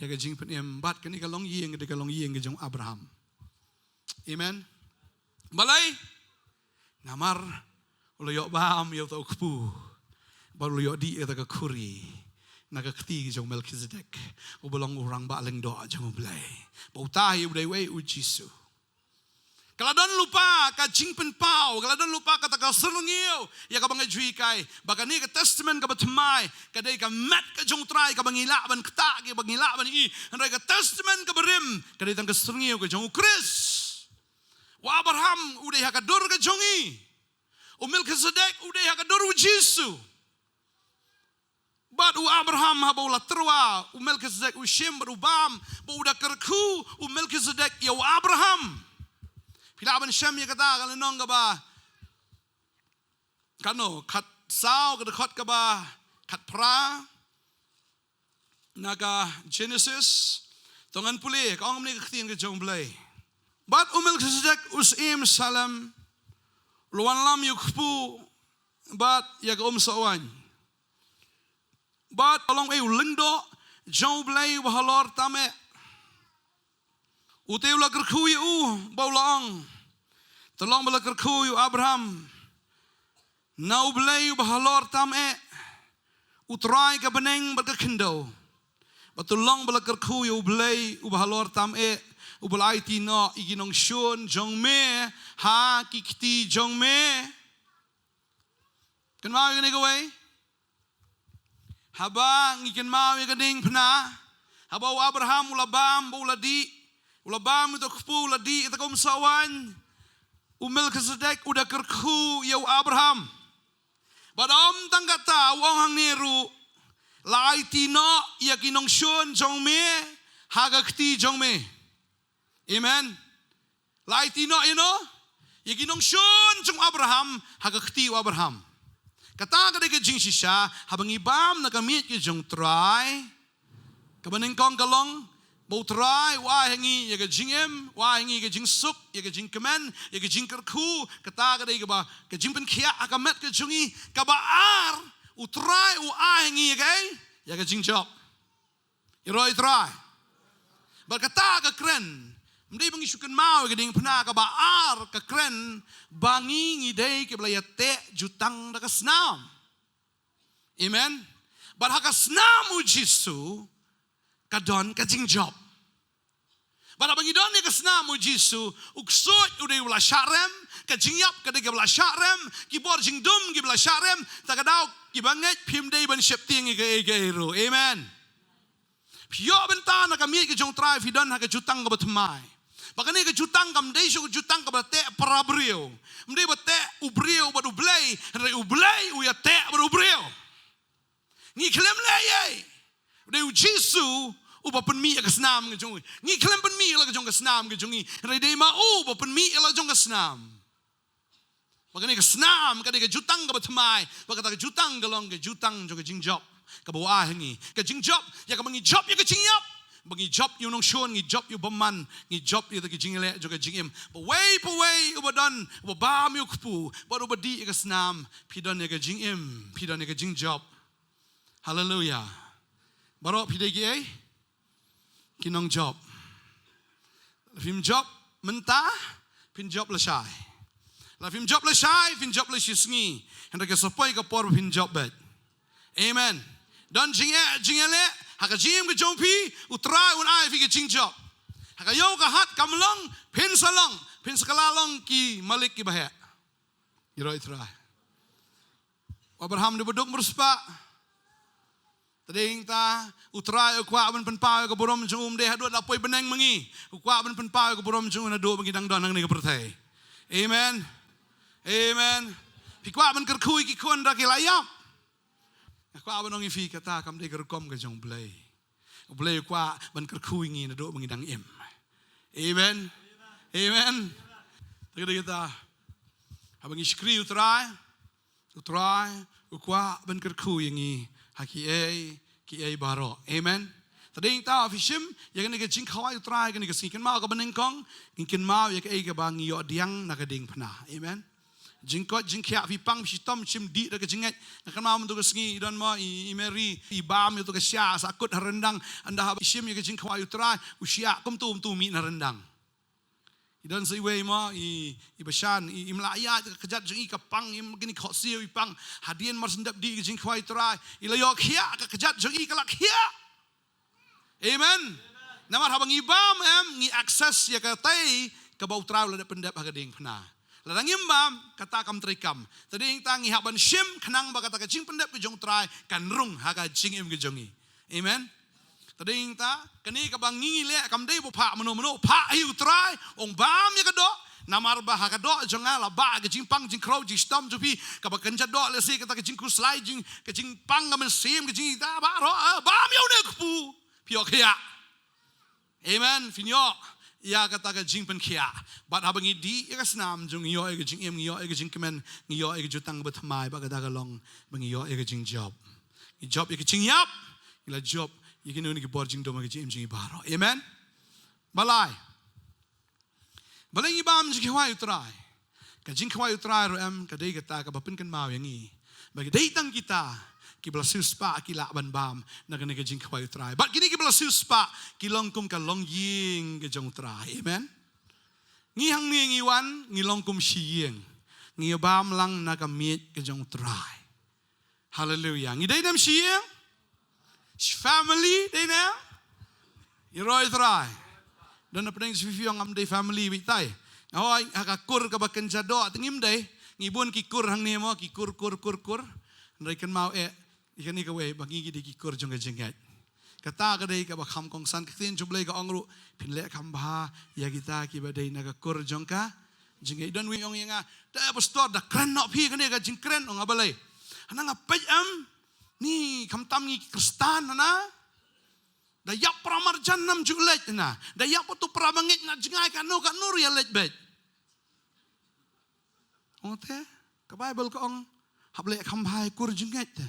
ïa ka jingpynim. Bad kane ka longïing, dei ka longïing ka jong u Abraham. Amen. Balei? Namar u la ïoh bam ïa uta u kpu, bad u la ïoh dih ïa uta ka khuri na ka kti jong u Melkisedek, uba long u rangbah lyngdoh jong U Blei. Bad uta hi u dei wei? U Jisu. Ka la don lypa ka jingpynpaw, ka la don lypa kata ka syrngiew ïa kaba nga ju hikai ba kane ka testament kaba thymmai ka dei ka met ka jong U Trai kaba ngi lah ban ktah, kaba ngi lah ban i. Hynrei ka testament kaba rim ka dei tang ka syrngiew ka jong U Khrist. U Abraham u dei ha ka dur ka jong ngi. U Melkisedek u dei ha ka dur U Jisu. Bad u Abraham, haba u la tyrwa, u Melkisedek u shim bad u bam, bad u da kyrkhu u Melkisedek ïa u Abraham. Phi lah ban shem ïa kata ka lynnong kaba, kano, khatsaw, ka dkhot kaba khatphra na ka Genesis. To ngan pule, ka ong kumne ka ktien ka jong U Blei: Bad u Melkisedek u syiem Salem u la wanlam ïa u kpu bad ïa ka umsohwaiñ, bad u long ei? U lyngdoh jong U Blei uba halor tam eh. Ute u la kyrkhu ïa u bad u la ong: To long ba la kyrkhu ïa u Abraham na U Blei uba halor tam eh, U Trai ka bneng bad ka khyndew. Bad to long ba la kyrkhu ïa U Blei uba halor tam eh, uba la aiti noh ïa ki nongshun jong me ha ki kti jong me. Kynmaw ïa kane kawei. Haba ngi kynmaw ïa ka diengphna, haba u Abraham u la bam bad u la dih, u la bam ïa uta u kpu, u la dih ïa kata ka umsohwaiñ, u Melkisedek u da kyrkhu ïa u Abraham. Bad ym tang kata, u ong hangne ruh: La aiti noh ïa ki nongshun jong me ha ka kti jong me. Amen. La aiti noh ïa no? Ïa ki nongshun jong u Abraham ha ka kti u Abraham. Kata ka dei ka jingshisha haba ngi bam na ka miej ka jong U Trai. Kaba nyngkong ka long ba U Trai u ai ha ngi ïa ka jingim, u ai ha ngi ïa ka jingsuk, ïa ka jingkmen, ïa ka jingkyrkhu. Kata ka dei kaba, ka jingpynkhiah ha ka met ka jong ngi. Kaba ar, U Trai u ai ha ngi ïa ka, ïa ka jingjop. Ïaroh ïa U Trai. Bad kata ka kren, ym dei ba ngi shu kynmaw ïa ka diengphna. Kaba ar ka kren ba ngi, ngi dei kiba la ïateh jutang da ka snam. Amen. Bad ha ka snam U Jisu ka don ka jingjop. Bad haba ngi don ïa ka snam U Jisu, u ksuid u dei uba la shah rem, ka jingïap ka dei kaba la shah rem, ki bor jingdum kiba la shah rem. Ta ka daw kiba ngeit phim dei ban sheptieng ïa kaei kaei ruh. Amen. Phi ïoh bynta na ka miej ka jong U Trai, phi don ha ka jutang kaba thymmai. Bad kane ka jutang kam dei shuh ka jutang kaba teh para briew. Ym dei ba teh u briew bad U Blei, hynrei U Blei u ïateh bad u briew. Ngi khlem leh ei. U dei U Jisu uba pynmih ïa ka snam ka jong ngi. Ngi khlem pynmih ïa la ka jong ka snam ka jong ngi, hynrei dei ma u uba pynmih ïa la jong ka snam. Bad kane ka snam ka dei ka jutang kaba thymmai. Bad kata ka jutang ka long ka jutang jong ka jingjop kaba u ai ha ngi. Ka jingjop ïa kaba ngi jop ïa ka jingïap, ba ngi jop ïa u nongshun, ngi jop ïa u bymman, ngi jop ïa ka jingïaleh jong ka jingim. Bad uwei pa uwei uba don, uba bam ïa u kpu bad uba dih ïa ka snam, phi don ïa ka jingim, phi don ïa ka jingjop. Haleluia. Baroh phi dei kiei? Ki nongjop. La phim jop mynta, phin jop lashai. La phim jop lashai, phin jop la shisngi. Hynrei ka sa poi ka por ba phin jop beit. Amen. Don jingeh, jingeh leh ha ka jingim ka jong phi, U Trai un ai phi ka jingjop. Ha ka ïew ka hat kam long, phin sa long, phin sa kylla long ki malik kiba heh. Ïaroh ïa U Trai. U Abraham dei ba duk marspah. Te dei ta, U Trai u kwah ban pynpaw ïa ka burom jong u, ym dei haduh la poi bneng ma ngi. U kwah ban pynpaw ïa ka burom jong u naduh ba ngi dang don hangne ha ka pyrthei. Amen. Amen. Phi kwah ban kyrkhu ïa ki khun da ki la ïap? Kwah ban ong ïa phi kata kam dei ka rukom ka jong U Blei. U Blei u kwah ban kyrkhu ïa ngi naduh ba ngi dang im. Amen. Amen. Te ka dei kata, haba ngi shakri U Trai, U Trai u kwah ban kyrkhu ïa ngi ha kiei kiei baroh. Amen. Te dei ta phi shim ïa kane ka jingkhawai U Trai kane ka sngi, kynmaw kaba nyngkong, ngin kynmaw ïa kaei kaba ngi ïoh pdiang na ka diengphna. Amen. Jingkoit jingkhiah, phi pang phi shitom, shim dih da ka jingngeit. Nga kynmaw mynta ka sngi i don mo i, i Mary i bam ïa uto ka shiah sahkut ha ryndang. Ynda haba i shim ïa ka jingkhawai U Trai, u shiah kumto kumto mih na ryndang. I don sa iwei mo i, i Bashan, i, im lah ïaid ka kjat jong i, ka pang, im kini khohsiew i pang. Hadien mar shen dep dih ka jingkhawai U Trai, i la ïoh khiah, ka kjat jong i ka la khiah. Amen. Namar haba ngi bam, em, ngi access ïa katei kaba U Trai u la dep pyndep ha ka diengphna. Lada ngim bam, kata kam treikam. Te dei ta ngi hap ban shim khnang ba kata ka jingpyndep ka jong U Trai kan rung ha ka jingim ka jong ngi. Amen. Te dei ta kane kaba ngi ngi leh kam dei ba phah mano mano, phah hi U Trai, ong bam ïa ka doh. Namar ba ha ka doh jong nga la bah ka jingpang jingkhraw jingshitom jong phi, kaba kynja doh lehse kata ka jingkhuslai jing, ka jingpang ka mynsiem, ka jingita baroh, eh, bam ïa une u kpu. Phi ïoh khiah. Amen. Phin ïoh ïa kata ka jingpynkhiah. Bad haba ngi dih ïa ka snam jong ngi ïoh ïa ka jingim, ngi ïoh ïa ka jingkmen, ngi ïoh ïa ka jutang bathymmai, bad kata ka long ba ngi ïoh ïa ka jingjop. Ngi jop ïa ka jingïap, ngi la jop ïa kino kino ki bor jingdum ha ka jingim jong ngi baroh. Amen. Balei? Balei ngi bam jingkhawai U Trai? Ka jingkhawai U Trai ruh em ka dei kata kaba pynkynmaw ïa ngi ba ki dei tang kita kiba la siewspah ki lah ban bam na kane ka jingkhawai U Trai. Bad kine kiba la siewspah ki long kum ka longïing ka jong U Trai. Amen. Ngi hangne ngi wan ngi long kum shi ïing. Ngi bam lang na ka miej ka jong U Trai. Haleluia. Ngi dei ne em shi ïing? Shi family dei ne em? Ïaroh ïa U Trai. Don na pdeng shi phi ong ngam dei family beit tai. Hooid, ha ka kur kaba kynja doh te ngim dei. Ngi bun ki kur hangne mo, ki kur, kur, kur, kur. Hynrei kynmaw eh, ïa kane kawei ba ngi ki dei ki kur jong ka jingngeit. Kata ka dei kaba kham kongsan, ka ktien jong U Blei ka ong ruh, phin leh kham bha ïa kita kiba dei na ka kur jong ka jingngeit. Don uwei ong ïa nga, "Te pastor, da kren noh phi kane ka jingkren," ong nga, "Balei?" "Hana nga peit em, ni khamtam ngi Khristan hana. Da ïap para marjan nam ju leit hana. Da ïap uto para bangeit na jngai kano kano ruh ïa leit beit." Ong te, ka Baibl ka ong, hap leh kham bha ïa kur jingngeit te.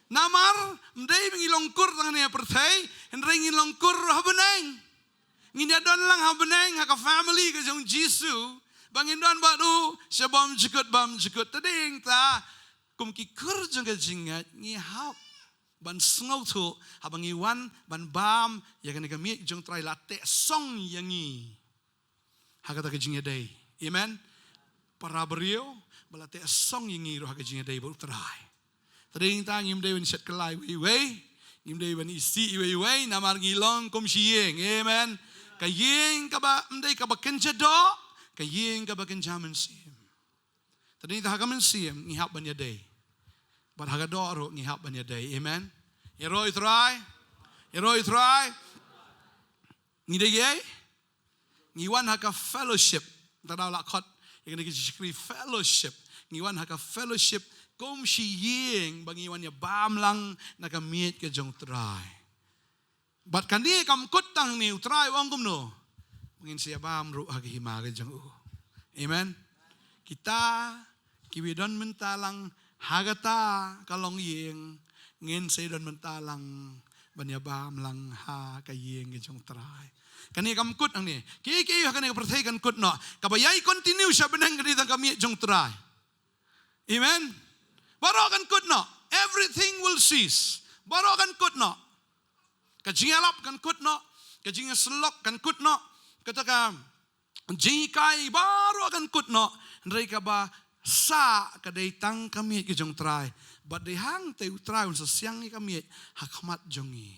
Namar, ym dei ba ngi long kur tang hangne ha pyrthei, hynrei ngi long kur ha bneng. Ngin ïa don lang ha bneng, ha ka family ka jong Jisu, ba ngin don bad u sha bymjukut bymjukut. Te dei ta, kum ki kur jong ka jingngeit, ngi hap ban sngewthuh, haba ngi wan ban bam ïa kane ka miej jong U Trai, la teh song ïa ngi ha kata ka jingïadei. Amen. Para briew ba la teh song ïa ngi ruh ha ka jingïadei bad U Trai. Te dei ta ngim dei ban shet kylla iwei iwei, ngim dei ban isih iwei iwei, namar ngi long kum shi ïing. Amen. Ka ïing kaba ym dei kaba kynja doh, ka ïing kaba kynja mynsiem. Te dei ta ha ka mynsiem ngi hap ban ïadei. Bad ha ka doh ruh ngi hap ban ïadei. Amen. Ïaroh ïa U Trai. Ïaroh ïa U Trai. Ngi dei ei? Ngi wan ha ka fellowship. Te daw lah khot ïa kane ka jingshakri fellowship. Ngi wan ha ka fellowship kum shi ïing ba ngi wan ïa bam lang na ka miej ka jong U Trai. Bad kane kam kut tang hangne, U Trai u ong kumno? Ngin sa ïa bam ruh ha ka hima ka jong u. Amen. Kita kiba don mynta lang ha kata ka longïing, ngin sa ïa don mynta lang ban ïa bam lang ha ka ïing ka jong U Trai. Kane kam kut hangne. Ki ki ha kane ka pyrthei kan kut noh. Kaba ïai continue sha bneng ka dei tang ka miej jong U Trai. Amen. Baroh kan kut noh. Everything will cease. Baroh kan kut noh. Ka jingïalap kan kut noh. Ka jingïasyllok kan kut noh. Kata ka jinghikai baroh kan kut noh. Hynrei kaba sah ka dei tang ka miej ka jong U Trai. Bad dei hangta U Trai un sa siang ïa ka miej ha khmat jong ngi.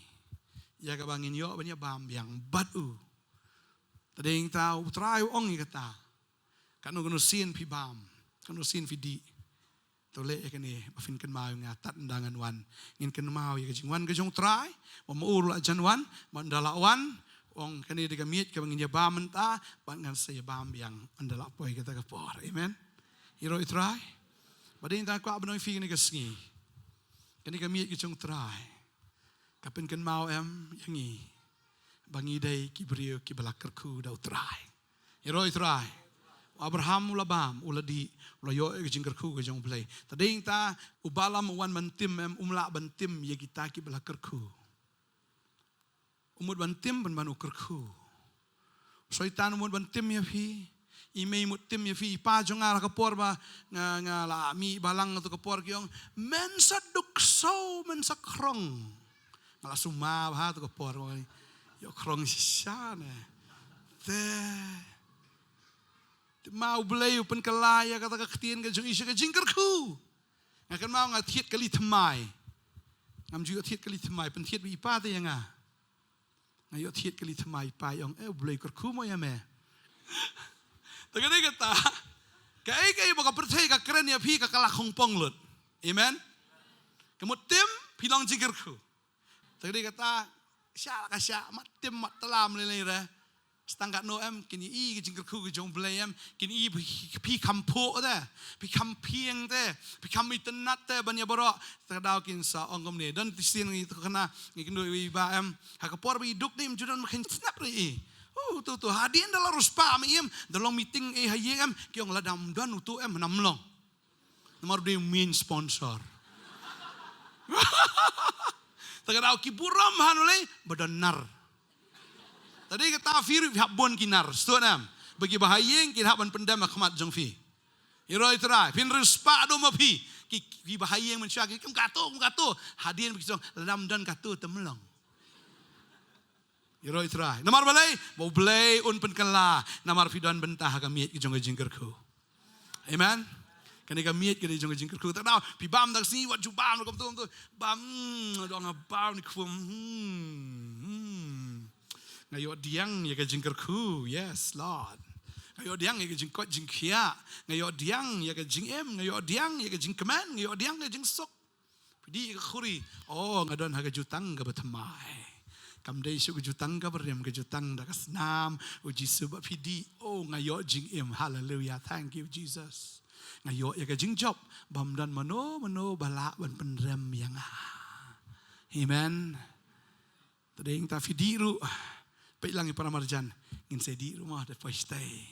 Ïa kaba ngin ïoh ban ïa bam biang bad u. Te dei ta U Trai u ong ïa kata. Kano kano sien phi bam, kano sien phi dih, to leh ïa kane ba phin kynmaw ïa nga tad ynda ngan wan. Ngin kynmaw ïa ka jingwan ka jong U Trai, ba ma u ruh la jan wan, ba ynda la wan, ong kane dei ka miej kaba ngin ïa bam mynta, bad ngan sa ïa bam biang ynda la poi kata ka por. Amen. Ïaroh ïa U Trai. Ba dei ta kwah ban ong ïa phi kane ka sngi. Kane ka miej ka jong u Trai ka pynkynmaw em ïa ngi ba ngi dei ki briew kiba la kyrkhu da u Trai. Ïaroh ïa u Trai. U Abraham u la bam, u la dih, u la ïoh ïa ka jingkyrkhu ka jong U Blei. Te dei ta u Balaam u wan ban tim em, um lah ban tim ïa kita kiba la kyrkhu. U mut ban tim ban ban u kyrkhu. Soitan u mut ban tim ïa phi. I mei mut tim ïa phi, i pa jong nga ha ka por ba nga, nga la mih balang ha tu ka por ki ong, men sa duk saw, men sa khrong. Nga la sumar bha ha tu ka por, ïoh khrong shisha ne. Te, te ma U Blei u pynkylla ïa kata ka ktien ka jong i sha ka jingkyrkhu. Nga kynmaw nga thied kali thymmai. Ngam ju ïoh thied kali thymmai, pynthied bad i pa te ïa nga. Nga ïoh thied kali thymmai, i pa i ong, eh, U Blei u kyrkhu mo ïa me. Te ka dei kata, kaei kaei ba ka pyrthei ka kren ïa phi ka kylla khongpong lut. Amen. Ka mut tim phi long jingkyrkhu. Te ka dei kata, shah la ka shah, mat tim mat tlam lei lei re. Sa tang katno em, kin ïohi ka jingkyrkhu ka jong U Blei em, kin ïohi phi, phi kham phuh te, phi kham phieng te, phi kham itynnad te ban ïa baroh. Te ka daw kin sa ong kumne. Don te sien ngi tu khana, ngi kynduh ïa i bah em. Ha ka por ba i duk ne im ju don ma khein snap re i. Oh, tu tu hadien da la riewspah ma im, da long meeting ei ha ïing em, ki ong lada ym don utu em, ym long. Namar u dei u main sponsor. Te ka daw ki burom hangne ba don nar. Te dei kata phi ruh phi hap bun ki nar, sngewthuh em? Ba kiba ha ïing kin hap ban pyndem ha khmat jong phi. Ïaroh ïa u Trai, phin riewspah haduh ma phi. Ki, kiba ha ïing mynshuwa ki kum katu, kum katu. Hadien ba ki ong lada ym don katu te ym long. Ïaroh ïa u Trai. Namar balei? Ba U Blei un pynkylla. Namar phi don bynta ha ka miej ka jong ka jingkyrkhu. Amen. Kane ka miej ka dei jong ka jingkyrkhu. Te ka daw phi bam da ka sngi, wat ju bam rukom tu tu. Bam, mm, dong nga bam ne kpu. Hmm, hmm. Nga ïoh pdiang ïa ka jingkyrkhu. Yes, Lord. Nga ïoh pdiang ïa ka jingkoit jingkhiah. Nga ïoh pdiang ïa ka jingim. Nga ïoh pdiang ïa ka jingkmen. Nga ïoh pdiang ïa ka jingsuk. Phi dih ïa ka khuri. Oh, nga don ha ka jutang kaba thymmai. Kam dei shuh ka jutang kaba rim, ka jutang da ka snam U Jisu ba phi dih. Oh, nga ïoh jingim. Hallelujah. Thank you, Jesus. Nga ïoh ïa ka jingjop. Bym don mano mano ba lah ban pynrem ïa nga. Amen. Te dei ta phi dih ruh. Peit lang ïa para marjan. Ngin sa dih ruh mo da poi shatei.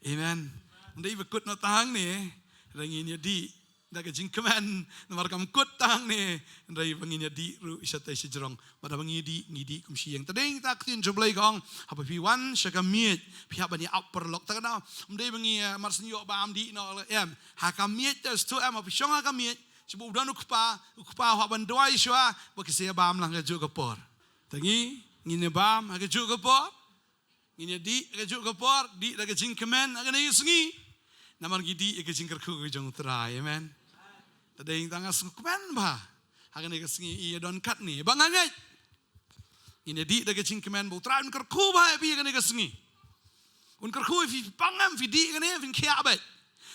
Amen. Ym dei ba kut noh tang ne. Hynrei ngin ïa dih da ka jingkmen. Namar kam kut tang ne. Hynrei ba ngin ïa dih ruh shatei shajrong. Bad haba ngi dih, ngi dih kum shi ïing. Te dei ta ka ktien jong U Blei ka ong, haba phi wan sha ka miej, phi hap ban ïa ap paralok. Te ka daw, ym dei ba ngi, eh, mar shu ïoh bam dih noh em. Ha ka miej te sngewthuh em, haba phi shong ha ka miej. Shu ba u don u kpa, u kpa u hap ban duwai shuwa ba ki sa ïa bam lang ha kajuh ka por. Te ngi, ngin ïa bam ha kajuh ka por. Ngin ïa dih ha kajuh ka por, dih da ka jingkmen ha kane ka sngi. Namar ngi dih ha ka jingkyrkhu ka jong U Trai. Amen. Te dei tang nga sngewkmen bha ha kane ka sngi, ïa don katne ba nga ngeit. Ngin ïa dih da ka jingkmen ba U Trai un kyrkhu bha ïa phi ha kane ka sngi. Un kyrkhu ïa phi, phi pang em, phi dih kane, phin khiah beit.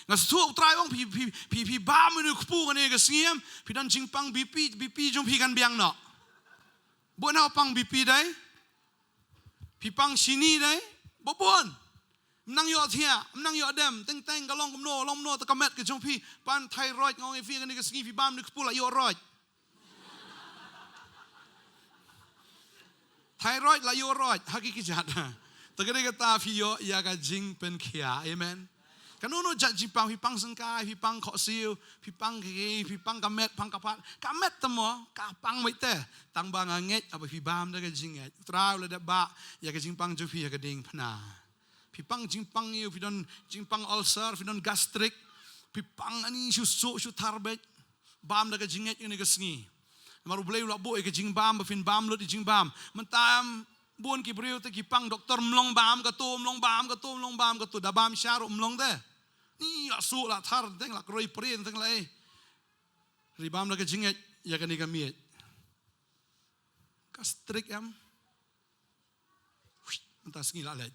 Nga sngewthuh U Trai u ong phi, phi, phi, phi bam ïa une u kpu kane ka sngi em, phi don jingpang B P, B P jong phi kan biang noh. Bun ha u pang B P dei. Phi pang shini dei. Ba bun. Ym nang ïoh thiah, ym nang ïoh dem, teng teng ka long kumno, long kumno, te ka met ka jong phi, pan thyroid nga ong ïa phi kane ka sngi phi bam une u kpu la ïoh roid. Thyroid la ïoh roid, ha ki ki jat. Te ka dei kata phi ïoh ïa ka jingpynkhiah. Amen. Kano kano jat jingpang, phi pang syngkai, phi pang khohsiew, phi pang kiei, phi pang ka met, pang ka phad. Ka met te mo, ka pang beit te. Tang ba nga ngeit, haba phi bam da ka jingngeit, U Trai u la dep bah ïa ka jingpang jong phi ha ka diengphna. Phi pang jingpang ïew, phi don jingpang ulcer, phi don gastric, phi pang ani shu suk shu thar beit. Bam da ka jingngeit kane ka sngi. Namar U Blei u la buh ïa ka jingbam ba phin bam lut ïa ka jingbam. Mynta em bun ki briew te ki pang doktor, ym long bam katu, ym long bam katu, ym long bam katu. Da bam sha ruh ym long te. Ni la suk la thar teng, la kroi pren teng la ei. Hynrei bam da ka jingngeit ïa kane ka miej. Gastric em. Mynta sngi la leit.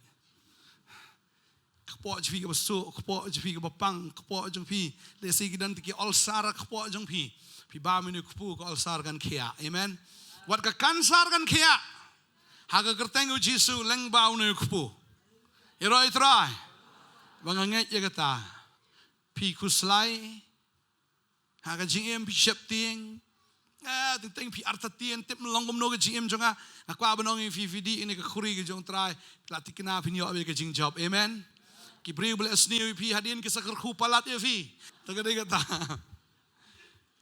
Kpoh jong phi kaba suk, kpoh jong phi kaba pang, kpoh jong phi. Lehse ki don te ki ulcer ha kpoh jong phi. Phi bam ïa une u kpu, ka ulcer kan khiah. Amen. Wat ka cancer kan khiah. Ha ka kyrteng U Jisu, lyngba une u kpu. Ïaroh ïa U Trai. Ba nga ngeit ïa kata. Phi khuslai. Ha ka jingim phi sheptieng. Eh, teng teng phi artatien, tip long kumno ka jingim jong nga. Nga kwah ban ong ïa phi, phi dih ïa kane ka khuri ka jong U Trai. Phi la thikna phin ïoh ïa ka jingjop. Amen. Ki briew ba la sniew ïa phi hadien ki sa kyrkhu palat ïa phi. To ka dei kata.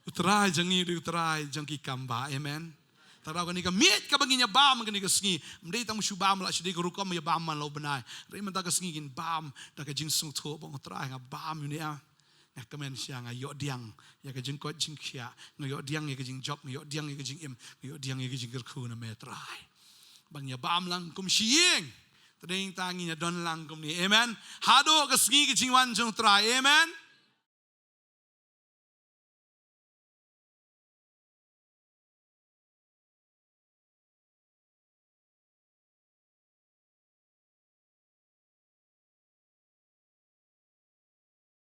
U Trai jong ngi u dei U Trai jong ki kam bha. Amen. Tang daw kane ka miet kaba ngin ïa bam kane ka sngi. Ym dei tang shu bam la shu dei ka rukom ïa bam man la u bnai. Hynrei mynta ka sngi ngin bam da ka jingsngewthuh ba U Trai nga bam ïa une ah. Nga kmen sha nga ïoh diang ïa ka jingkoit jingkhiah, nga ïoh diang ïa ka jingjop, nga ïoh diang ïa ka jingim, nga ïoh diang ïa ka jingkyrkhu na me Trai. Ba ngin ïa bam lang kum shi ïing. Te dei tang ngin ïa don lang kumne. Amen. Haduh ka sngi ka jingwan jong Trai. Amen.